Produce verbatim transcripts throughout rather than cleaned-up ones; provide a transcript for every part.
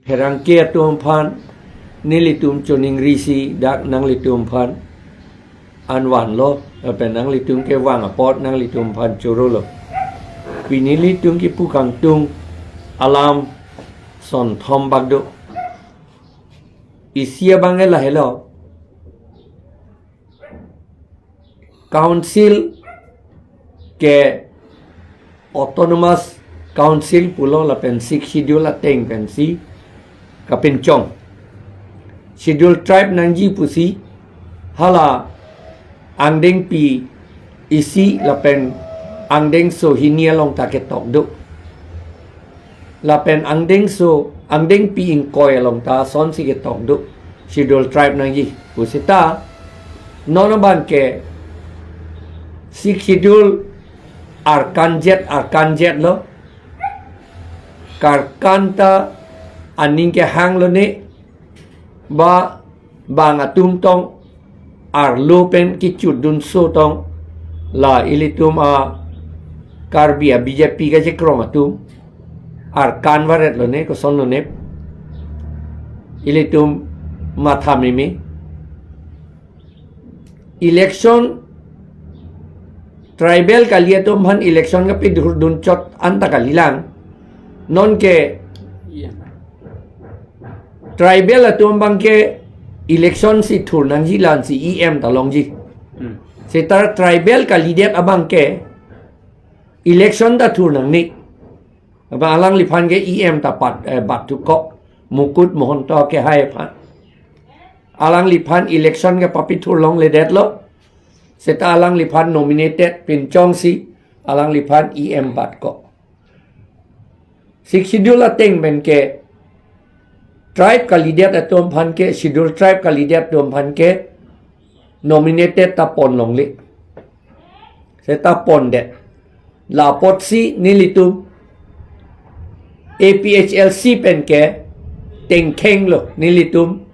pherangke atum aphan nelitum choningri si dak nanglitum aphan an vanlo, lapen nanglitum kevang apot nanglitum aphan chorolo. Pini nelitum kipu kangtung alam sonthom bak do. Isi abang ke lahelo. Council ke Autonomous Council pulo lapen Sixth Schedule ateng pensi kapinchong. Schedule tribe nangji pusi hala angdengpi isi lapen angdengso hini along ta ketok do. Lapen angdengso, angdengpi ingkoi along ta asonsi ketok do. Schedule tribe nangji pusita non abang ke Sixth Schedule arkan jet, arkan jet lo. Karkan ta aning kehang lone, ba bang atum tong arlo pen kichut dunso tong, la ilitum a Karbi a B J P kachekrong atum arkan varet lone, koson lone ilitum matha meme. Election, tribal kali atum aphan election kapethurdun chot anta kalilang. Non ke tribal atum abang ke election si thur nangji, la-ansi E M ta longji. Hmm. Seta tribal kalidet abang ke election ta thur nangne. Abang alangliphan ke E M ta pat, eh, bat thuko, Mukut Mahanta kehai aphan. Alangliphan election kepapethur longledetlo. Seta alangliphan nominated pinchongsi alangliphan E M batko. Sixth Schedule ateng pen ke tribe kalidet atum aphan ke, Schedule tribe kalidet atum aphan ke nominated ta pon longle. Seta pondet. La apotsi nelitum A P H L C pen ke tengkheng lo, nelitum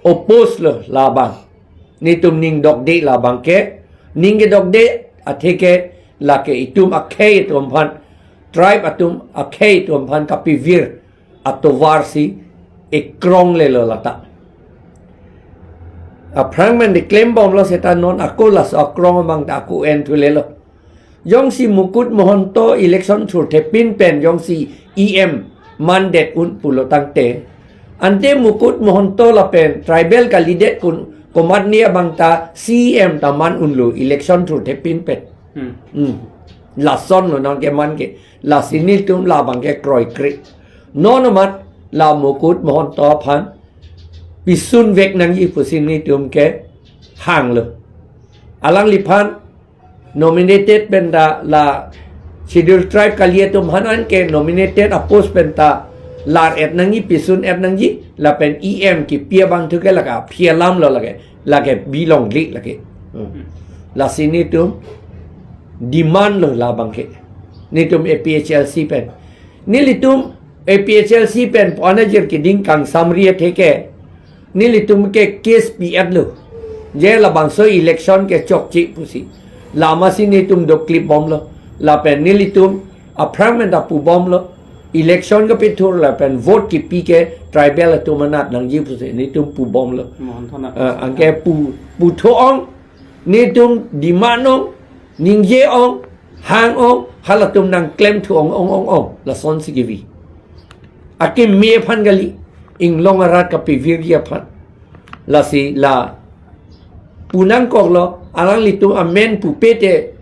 oppose lo labang. Nelitum ning dokde labang ke, ning kedokde athe ke lake itum akhei atum aphan, tribe atum akhei atum aphan kapivir atovar si ekrong lelo lata. Aphrang men de klembomlo, seta non ako laso akrong abang ta ako en thulelo. Jongsi Mukut Mahanta election thurthepin pen jongsi E M mandet un pulo tangte, ante Mukut Mahanta lapen tribal kalidet kun komatne abang ta C E M ta man unlo election thurthepin pen. Hmm. Hmm. Lason lo non keman ke. Lasi nelitum labang ke kroikre. Non amat la Mukut Mahanta aphan pisunvek nangji pusi nelitum kehanglo. Alangliphan nominated pen ta la Schedule tribe kali atum aphan an ke nominated apost pen ta lar-et nangji, pisun-et nangji, lapen E M kipi abang thu ke lake aphi alam lo lake, lake bilong li lake. Hmm. Lasi nelitum demand lo labang ke. Nelitum A P H L C pen. Nelitum A P H L C pen pon ajir keding kangsamri athe ke nelitum ke case pi-etlo. Je labangso election ke chokche pusi. Lamasi nelitum doklip bomlo. Lapen nelitum aphrang men ta pu bomlo. Election kapethur lapen vote kipi ke tribal atum anat nangji pusi nelitum pu bomlo. Mohon thona. Eh, anke pu, pu tho-ong, nelitum demand ong, ningje ong, hang ong, halatum nangklem thu ong, ong, ong, ong. Lasonsi kevi. Akeme aphan kali, inglong arat kapivirji aphan. Lasi la pu nangkoklo, alanglitum amen pupe te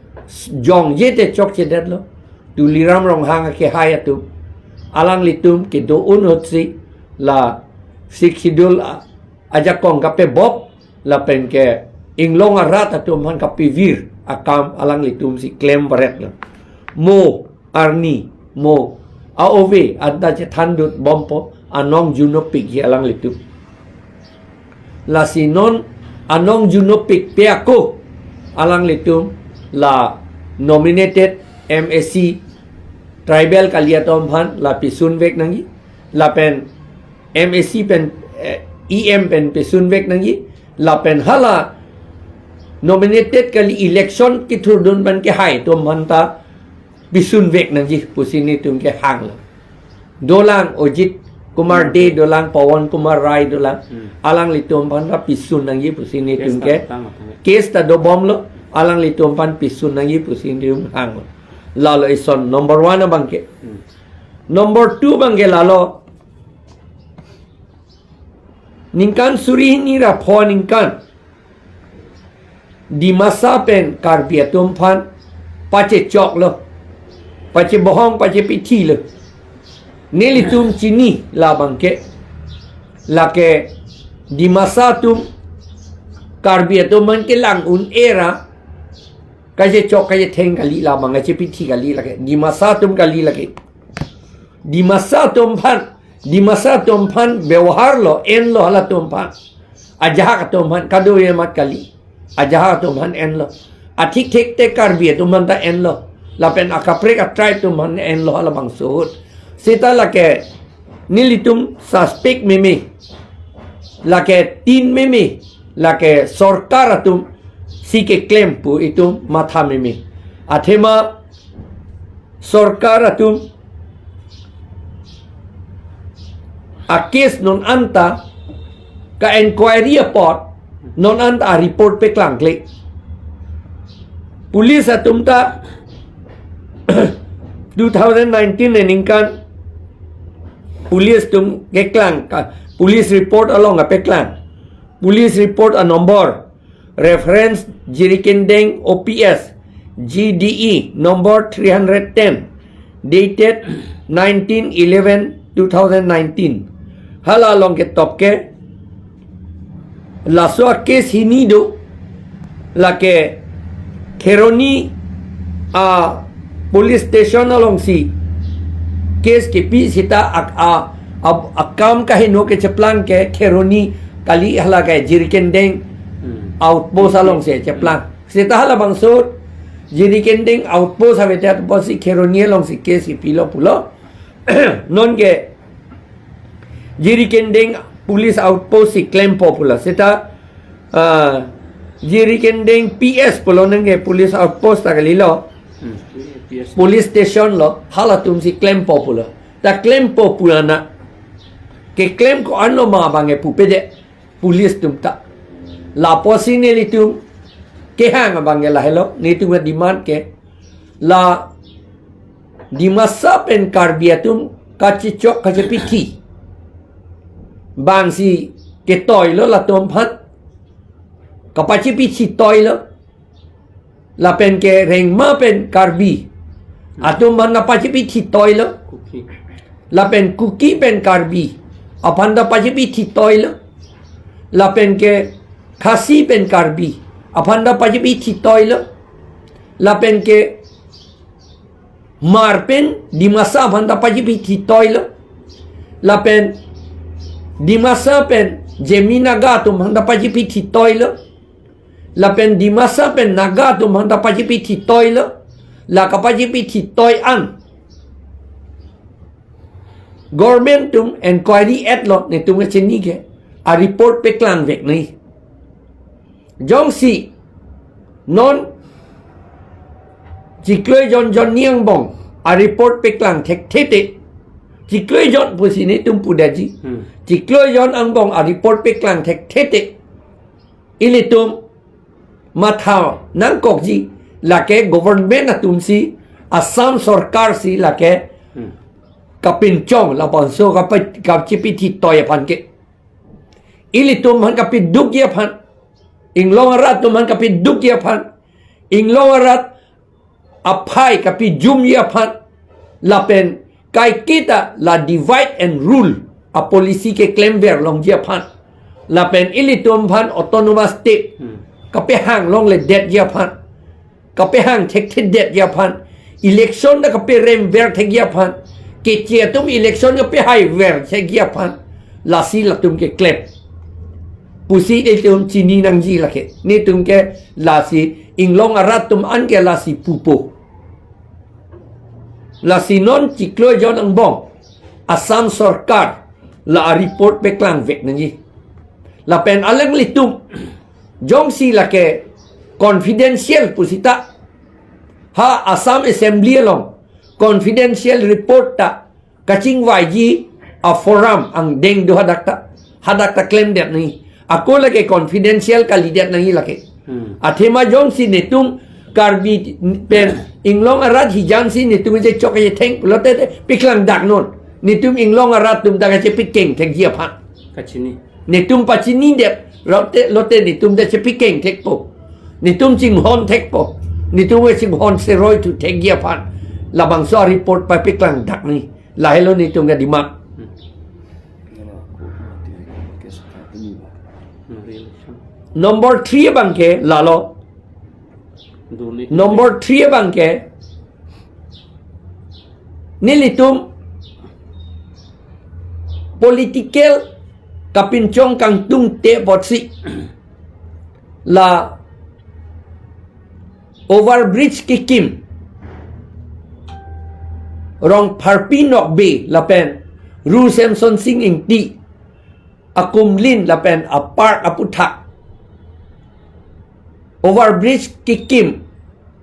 jongje te chokchedetlo. Tuliram Ronghang akehai atum. Alanglitum kedo un ahutsi la Sixth Schedule a-, ajakong kapebop, lapen ke inglong arat atum aphan kapivir akam alanglitum si klem varetlo. Mo arni, mo a-ove anta chethandut bompo, anong junopik hi alanglitum. Lasi non anong junopikpe ako alanglitum la nominated M A C tribal kali atum aphan la pisunvek nangji, lapen M A C pen, eh, E M pen pisunvek nangji, lapen hala nominated kali election kethurdun pen kehai atum aphan ta pisunvek nangji pusi nelitum kehanglo. Dolang Ojit Kumar Dey dolang, Pawan Kumar Rai dolang. Hmm. Alanglitum aphan ta pisun nangji pusi netum ke. Case ta tang, tang. Case ta dobomlo, alanglitum aphan pisun nangji pusi netum hang. Lalo ison number one abang ke. Hmm. Number two abang ke lalo. Ningkan suri hini ra pho ningkan Dimasa pen Karbi atum aphan pachechoklo, pachebohong, pachepithilo. Nelitum chini labang ke, lake Dimasa atum Karbi atum aphan kelang un-e ra kachechok kachetheng kali labang, kachepithi kali lake. Dimasa atum kali lake. Dimasa atum aphan, Dimasa atum aphan bebohar lo, enlo halatum aphan. Ajahak atum aphan, kadokave amat kali. Ajahak atum aphan enlo. Athikthik te Karbi atum aphan ta enlo. Lapen akaprek a-tribe atum aphan enlo halabangso ahut. Seta lake nelitum suspect meme. Lake tin meme. Lake sorkar atum si keklem pu itum matha meme. Athema sorkar atum a-case non anta ka-enquiry apot non anta a-report peklangkle. Police atum ta two thousand nineteen aningkan police atum keklang ka, police report along kapeklang. Police report a-number reference Jirikindeng O P S G D E number three hundred ten, dated nineteen eleven two thousand nineteen. Hala along ketok ke laso a-case hini do, lake Kheroni a-police station alongsi case kepi seta a, a, a, akam kaheno kecheplang ke Kheroni kali, hala ke Jirikindeng Hmm. outpost alongsi cheplang. Seta halabangso Jirikindeng outpost avedet apotsi Kheroni alongsi case kepilo pulo. Non ke Jirikindeng police outpost si klempo pulo. Seta, ah, Jirikindeng P S pulo, nang ke police outpost ta kalilo. Hmm. P S. Police station lo, halatum si klempo pulo. Ta klempo pulo na. Keklem ko-an lo ma abang ke pupedet police atum ta. Lapusi nelitum kehang abang ke lahelo, netum a-demand ke la Dimasa pen Karbi atum kachechok kachepithi abangsi ketoilo latum aphan, kapachepithi toilo. Lapen ke Rengma pen Karbi atum aphan ta pachepithi toilo. Kuki. Lapen Kuki pen Karbi aphan ta pachepithi toilo. Lapen ke Khasi pen Karbi aphan ta pachepithi toilo. Lapen ke Hmar pen Dimasa aphan ta pachepithi toilo. Lapen Dimasa pen Zeme Naga atum aphan ta pachepithi toilo. Lapen Dimasa pen Naga atum aphan ta pachepithi toilo. La kapachepithi toi an government atum enquiry etlo, netum kechini ke, a-report peklangvek nangji. Jongsi non chiklo ejon jon ni angbong a-report peklang thekthe te, chiklo ejon pusi netum pudetji. Hmm. Chiklo ejon angbong a-report peklang thekthe te, ilitum matha nangkokji, lake government atumsi, Assam sorkar si lake Hmm. kapinchong, labangso kapa-, kapachepithi toi aphan ke. Ilitum aphan kapidukji aphan, inglong arat atum aphan kapidukji aphan, inglong arat aphai kapijumji aphan, lapen kaiketa la divide and rule a-policy keklemver longji aphan, lapen ilitum aphan autonomous state Hmm. kapehang longledetji aphan, kapehang thekthedetji aphan, election ta kaperemver thekji aphan, Keche atum election kapehaiver thekji aphan, lasi latum keklem pusi netum chini nangji lake. Netum ke lasi inglong arat atum an ke lasi pupo. Lasi non chiklo ejon angbong Assam sorkar la a-report peklangvek nangji. Lapen alanglitum jongsi lake confidential pusita, ha Assam Assembly along confidential report ta kachingvaiji a-forum angdeng do hadak ta. Hadak ta klemdet nangji. Ako lake confidential kalidet nangji lake. Hmm. Athema jongsi netum Karbi pen Inglong arat hijan si netum je chok je theng lote te paklang dak non. Netum Inglong arat atum ta kachepakeng thekji aphan. Kachini. Netum pachinidet, lote, lote netum ta chepakeng thekpo. Netum chinghon thekpo. Netum ke chinghon seroi thu thekji aphan. Labangso report papaklang dak nangji. Lahelo netum ke demand. Hmm. Number three abang ke lalo. Number three abang ke nelitum political kapinchong kangtungte apotsi la overbridge kekim Rongpharpi Nokbe lapen Ru Semsonsing Ingti akumlin lapen apark aputhak overbridge kekim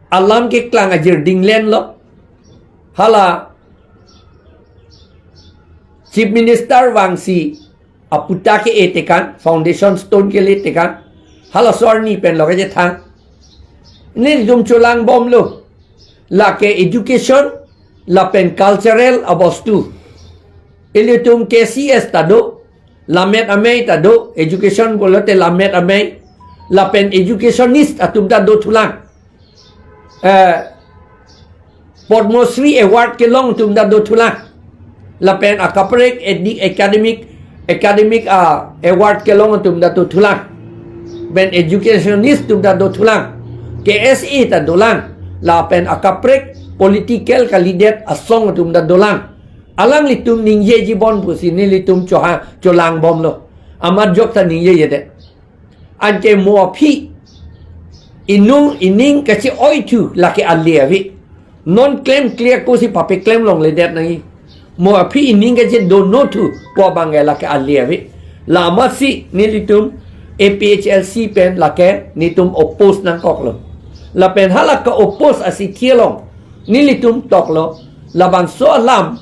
alam keklang ajir dinglen lo. Hala Chief Minister vangsi aputa ke-e tekang, foundation stone kele tekang. Hala sorni pen lo kachethang. Nelitum cholangbomlo. Lake education lapen cultural abostu. Ilitum K C S ta do, lammet amei ta do, education pulote lammet amei, lapen educationist atum ta dothulang. Eh, Padma Shri Award kelong atum ta dothulang. Lapen akaprek edi-, academic, academic, ah, award kelong atum ta dothulang. Pen educationist atum ta dothulang. K S A ta dolang. Lapen akaprek political kalidet asong atum ta dolang. Alanglitum ningjejibom pusi nelitum choha cholangbomlo. Amat jok ta ningjejedet. Anke mo aphi inung ining kache-oi thu lake ale ave. Non klemkle ako si papaklemlongledet nangji. Mo aphi ining kachedono thu pu abang ke lake ale ave. La amatsi nelitum A P H L C pen lake netum oppose nangkoklo. Lapen hala ka-oppose asithi along nelitum toklo. Labangso alam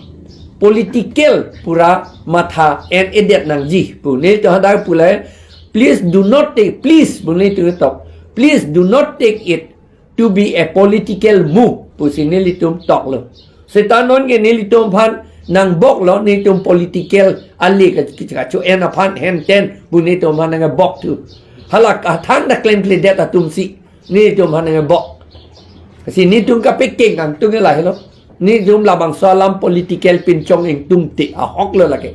political pura matha en-edet nangji pu nelitum hadak pule. Please do not take, please, pu nelitum tok. Please do not take it to be a political move pusi nelitum toklo. Seta non ke nelitum aphan nangboklo, nelitum political ale ka, ka, kacho-en aphan henten pu nelitum aphan nangbok thu. Hala kathang ta klemkledet atum si nelitum aphan nangbok. Si nelitum kapakeng kangtung lahelo. Nelitum labangso alam political pinchong ingtungte ahoklo lake.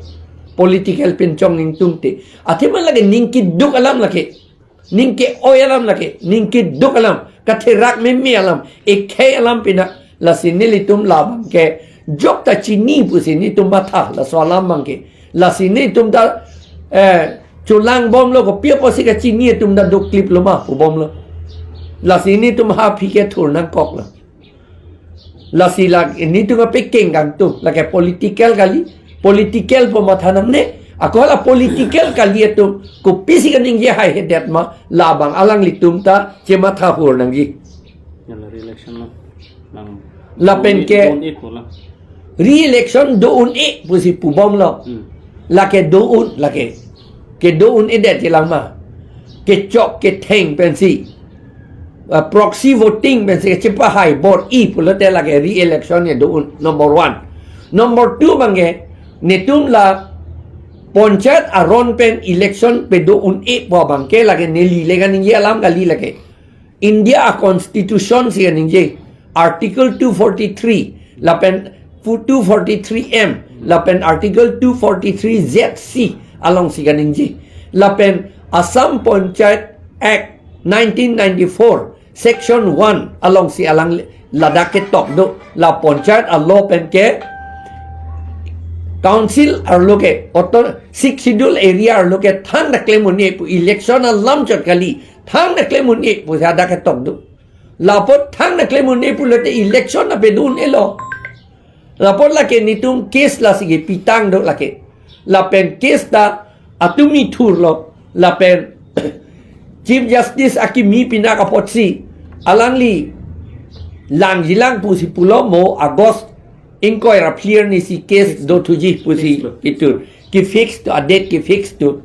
Political pinchong ingtungte. Athema lake ning keduk alam lake. Ning ke-oi alam lake. Ning keduk alam. Katherak meme alam. Ekhei alam pina. Lasi nelitum labang ke jok ta chini pusi nelitum matha. Laso alam abang ke. Lasi nelitum ta, eh, cholangbomlo, kopi apotsi kachini atum ta dokliplo ma pubomlo. Lasi nelitum ha aphi ke thur nangkoklo. Lasi lake nelitum kapakeng kangtung, lake political kali, political pu matha nangne, ako hala political kali atum kopisi kaningje haihedet ma, labang alanglitum ta chematha hur nangji. Hala re-election lo. Nang Lapen ke do-un-e pu la. Re-election do-un-e pusi pubomlo. Hmm. Lake do-un, lake. Kedo-un-edet chelang ma. Kechok ketheng pensi. Ah, proxy voting pensi kachepahai bor-i pulote lake re-election ke do-un, number one. Number two abang ke, netum la panchayat aron pen election pedo-un-e pu abang ke lake neli le kaningje alam kali lake. India a-constitution si kaningje, Article two forty-three, lapen pu-, two forty-three M, lapen Article two forty-three Z C alongsi kaningje. Lapen Assam Panchayat Act nineteen ninety-four, Section one alongsi alang ladak ketok do, la panchayat a-law pen ke council arlo ke, auto-, Sixth Schedule area arlo ke thangta klem un-e pu, election alam chot kali, thangta klem un-e pu hadak ketok do. Lapot thangta klem un-e pulote election ta pedo un-elo. Lapot lake netum case lasi kepitang do lake. Lapen case ta atumi thurlo. Lapen Chief Justice akimi pinak apotsi alangli langjilang pusi pulo mo August ingkoi ra phli arni si case do thuji pusi itum ke fix to, a date ke fix to.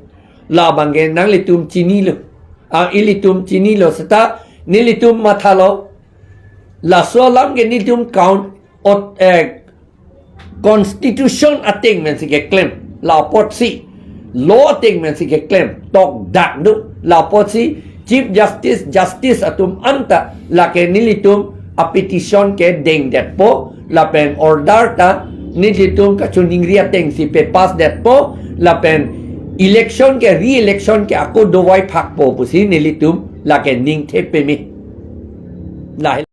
Labang ke nanglitum chinilo. A, ilitum chinilo seta nelitum mathalo. Laso alam ke nelitum count, ot, eh, constitution ateng pen si keklem. La apotsi law ateng pen si keklem. Tokdak do. La apotsi Chief Justice, Justice atum anta lake nelitum a petition kedengdetpo, lapen order ta nelitum kachiningri ateng si pepass detpo, lapen election ke re-election ke ako dovai phakpo pusi nelitum lake ningthe peme. Lahai